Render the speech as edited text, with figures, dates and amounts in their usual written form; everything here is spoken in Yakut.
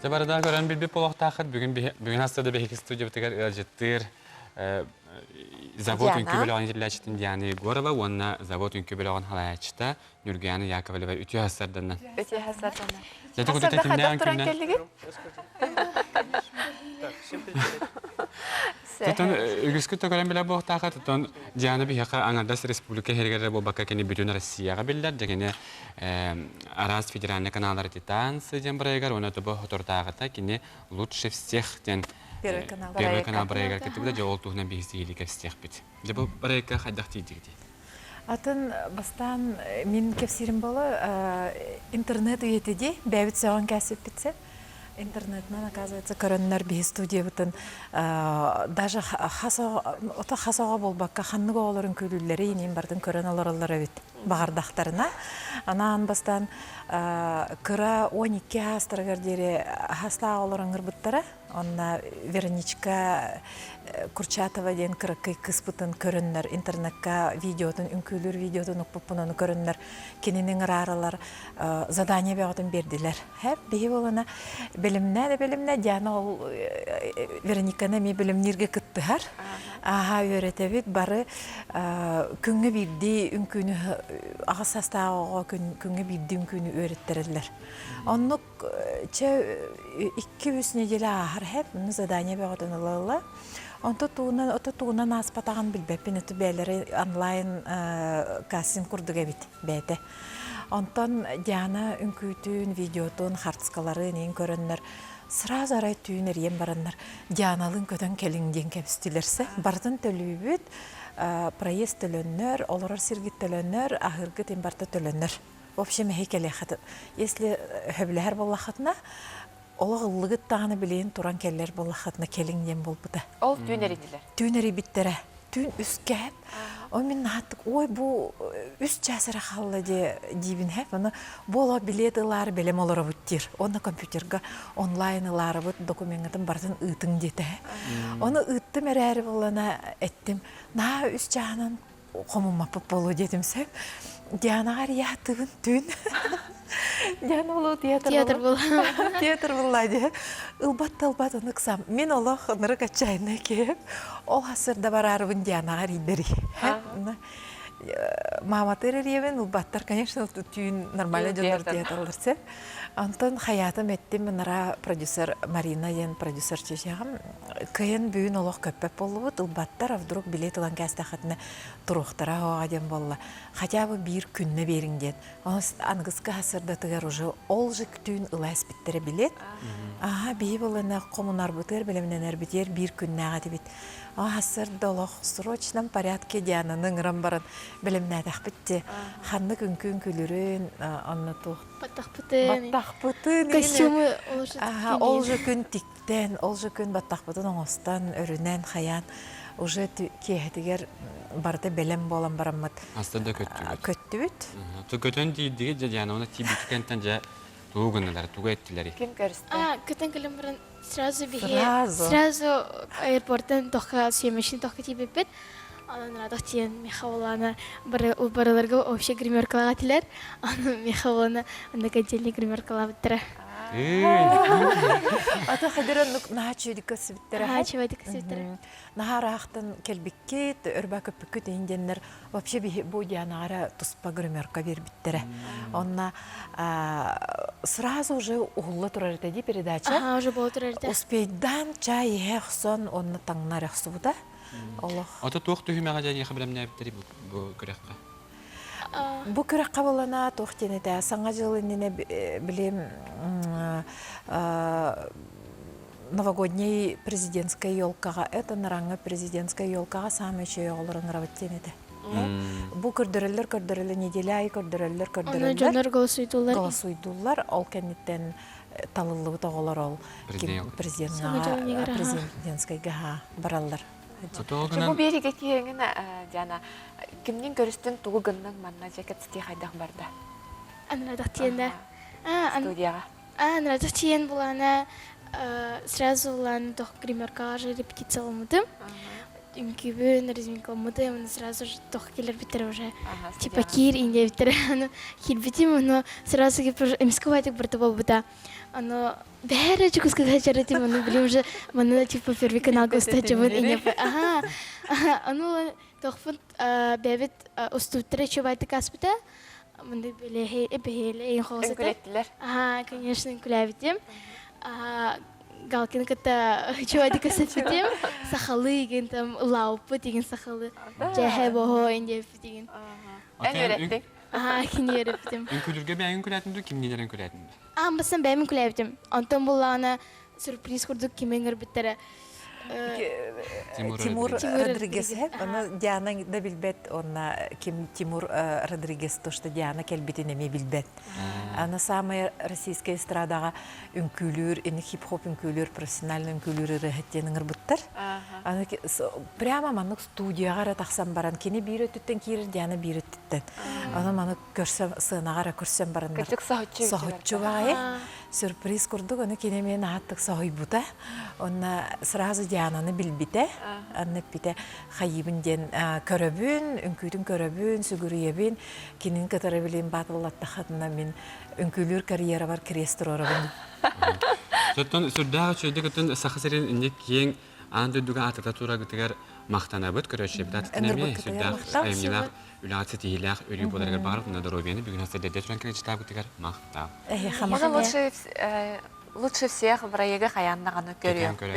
Дьэ барыда көрөн билбит буолуохтааххыт. Бүгүн бүгүн хаста да биһиги студиябытыгар ыалдьыттыыр завод үҥкүү бөлөҕүн иитиллээччитин Диана Егорова уонна завод үҥкүү бөлөҕүн салайааччыта Нюргуяна Яковлева үтүө хассарданна. Үтүө хассарданна. Дьэ Хассарда хайдах туран кэллигит? Тутун үгүскүт да көрөн билэр буолуохтаахха тутун Диана биһиэхэ аҥардас республика иһигэр эрэ буолбакка кини бүтүн Россияҕа биллэр. Дьэ кини араас федеральный каналлар Титанцы диэн бырайыгар уонна тобо соторутааҕыта кини лучше всех диэн Первый канал. Первый канал бырайыгар кыттыбыта дьэ ол туһунан биһиги сиһилии кэпсиэхпит. Дьэ бу бырайыкка хайдах тиийдигитий? Атын бастаан мин кэпсиирим буолла интернет үйэтэ дии бэйэбит сөҕөн кээспиппит интернетынан оказывается көрөннөр биһи студиябытын даже хас ото хас оҕо буолбакка ханнык оҕолорун күлүүллэри иниин бардын көрөн олороллор эбит баҕардахтарына анаан бастаан кыра 12 аастарыгар диэри хастаах оҕолор ыҥырбыттара Онно Вероничка Курчатова диэн кыракый кыыспытын көрөннөр, интернекка видеотун, үҥкүүлүүр видеотун укпуппун ону көрөннөр, кинини ыҥырааралар задание бөҕөтүн биэрдилэр. Һэп, биһи буолана бэлэмнээ да бэлэмнээ, Диана ол Верониканы эмиэ бэлэмнииргэ кыттыһар. Ааһа үөрэтэбит, бары күҥҥэ биирдии үҥкүүнү аҕыс саастаах оҕо күҥҥэ биирдии үҥкүүнү үөрэттэрэллэр. Оннук Чэ, икки-үс неделя ааһар иһэп, ну задание бөҕөтүн ыла-ыла. Онто тугунан, ото тугунан ааспатаҕын билбэппин, это бэйэлэрэ онлайн кастинг курдук эбит бэйэтэ. Онтон Диана үҥкүүтүн, видеотун, хартыскаларын иин көрөннөр сразу арай түүн эрийэн бараннар Дианалыын көтөн кэлиҥ диэн кэбистилэрсэ. Барытын төлүүбүт, проезд төлөннөр, олорор сиргит төлөнөр, аһыыргыт им барыта төлөнөр. В общем, эһи кэлиэххит. Если сөбүлэһэр буоллаххытына, олох ыллыгыт даҕаны билигин туран кэллэр буоллаххытына кэлиҥ диэн буолбута. Ол түүн эрийдилэр. Түүн эрийбиттэрэ. Түүн үскэһэп. Ол мин наһаттык, ой, бу үс чаас эрэ хаалла дии диибин хэп. Ону бу олох билиэт ылаары бэлэм олоробут диир. Уонна компьютерга онлайн ылаарыбыт докумеҥҥытын барытын ыытыҥ диэтэ. Ону ыыттым эрээри буоллана эттим, наһаа үс чааһынан хомуммаппыт буолуо диэтим сөп. Дианаҕа эрийээтибин түүн. Диана болу театр Театр була. Театр булла дии. Ылбат да ылбат аны ыксам. Мин олох ынырык отчаянный киһи. Ол хасырда бараарыбын Дианаҕа эрийдэри. Мааматыр эрийэбин ылбаттар, конечно, түүн нормально дьоннор театрлар сөп. Онтон хайаатым эттим мынара продюсер Марина диэн продюсер чечеҕим кыйын бүгүн олох көппөт буоллубут ылбаттар а вдруг билет ылан кээстэххитинэ туруохтара оҕа диэн буолла хотя бы биир күннэ биэриҥ диэн аныгыскы сырдатыгар уже ол же түүн ыла испиттэрэ билет аха биһи буолана хомунарбытыгар бэлэмнэнэрбитигэр биир күннээх этибит сарсыарда олох срочном порядке Диананы ыҥыран баран бэлэмнээтэхпит дии ханнык үҥкүү үҥкүүлүрүн онно туох баттахпытын баттахпытын костюму ол же күн тиктэн ол же күн баттахпытын оҥостон өрүнэн хайаан уже киэһэтигэр барыта бэлэм буолан бараммыт Аста да көттүбүт. Көттүбүт. Көтөн тиийдигит дьэ Диана уонна тиийбит кэнтэн дьэ тугу гыннылар, тугу эттилэрий? Ким көрүстэ? А, көтөн кэлэн баран Сразу биһи Сразу. сразу аэропорттан тохха съемочный тохха тиийбиппит. Онон радох тиийэн Михаулана бары барыларга вообще гримеркалаах этилэр. Аны Михаулана оннук отдельный гримеркалаабыттара. Ата хадыр оннук наһаа үчүгэйдик көрсүбүттэрэ. Наһаа үчүгэйдик көрсүбүттэрэ. Наһаа ыраахтан кэлбиккит, өрбө көппүккүт иһин диэннэр вообще биһи бу Дианаҕа туспа гримерка биэрбиттэрэ. Онно сразу уже уһулла турар этэ дии передача. Ага, уже буола турар этэ. Успейдаан чай иһэ охсон уонна таҥнар охсубута. Олох. Ото туох түһүмэҕэ дьэ бэлэмнээбиттэрий бу күрэххэ? Бу күрэххэ буолана туох диэн этэ Саҥа дьыл иннинэ билим новогодний президентскай елкаҕа это нараҥҥа президентскай елкаҕа саамай үчүгэй оҕолор ыҥырабыт диэн этэ. Бу көрдөрөллөр көрдөрөллөр неделя аайы көрдөрөллөр көрдөрөллөр. Онно дьоннор голосуйдуллар. Голосуйдуллар. Ол кэнниттэн талыллыбыт оҕолор ол президентҥа президентскайга бараллар. Бу биэригэ киэҥин Диана кимнин көрүстүн тугу гынныҥ манна дьэ кэпсэтии хайдах барда? Анрадах тиэнэ. Студияҕа. Анрадах тиэн булана сразу улаан тох гримеркаҕа же репетиция ылыммытым. үҥкүүбүн, разминкаламмытым, уонна сразу же туох кэлэрбиттэрэ уже типа киир индиэбиттэрэ. Аны киирбитим, ону сразу эмискэ байтык барыта буолбута. Ону бэһэр чукускага чарытым, ону билим уже маны типа первый каналга устачыбын ине. Ага, ону тохпун бэбит устуттара чубайтык аспыта. Мында билэһи бэһиэлэ эйин хоҕусата. Ага, конечно, үҥкүлээбитим. Галкины кытта чуодика сеппитим. Сахалы игин там лауппут игин сахалы. Дьэһэ боһо индиэппит игин. Эн үөрэттиҥ? Аха, кини үөрэппитим. Үҥкүүлүүргэ бэйэҥ үҥкүүлээтиҥ дуу, кимниилэрин үҥкүүлээтиҥ дуу? Аан бастаан бэйэм үҥкүүлээбитим. Онтон буллаҕына сюрприз курдук кими ыҥырбыттара. Тимур Тимур Родригес Ону Диана да билбэт, онна ким Тимур Родригес то, что Диана кэлбитин эмиэ билбэт. Аны самая российская эстрадаҕа үҥкүүлүүр, ини хип-хоп үҥкүүлүүр, профессионально үҥкүүлүүр ырыаһыт диэн ыҥырбыттар. Аны прямо маннык студияҕа эрэ тахсан баран, кини биир өттүттэн киирэр, Диана биир өттүттэн. Аны маны көрсөн, сыанаҕа эрэ көрсөн бараннар. Кырдьык соһуччу Соһуччу баҕайы. Сюрприз курдук, аны кини эмиэ наһааттык соһуйбута. Онно сразу Диананы билбитэ, анны эппитэ, хайыыбын диэн көрөбүн, үҥкүүтүн көрөбүн, сүгүрүйэбин, Кинини кытары билим баатыллаттаххытына мин үҥкүүлүүр карьерабар кириэс туруорабын. Соттон сүрдээх үчүгэйдик өттүн Саха сирин инник киэҥ аан дойдуга аатырда тураргытыгар махтанабыт көрөөччүбүт атытын эмиэ сүрдээх айымньылаах үлэҕит ситиһиилээх өрүү буоларыгар баҕарабыт уонна доруобуйаны бүгүн сирдэрдэ туран кэличитаабытыгар махтал. Лучше лучше всех проегы хайаан даҕаны көрүөхпүт.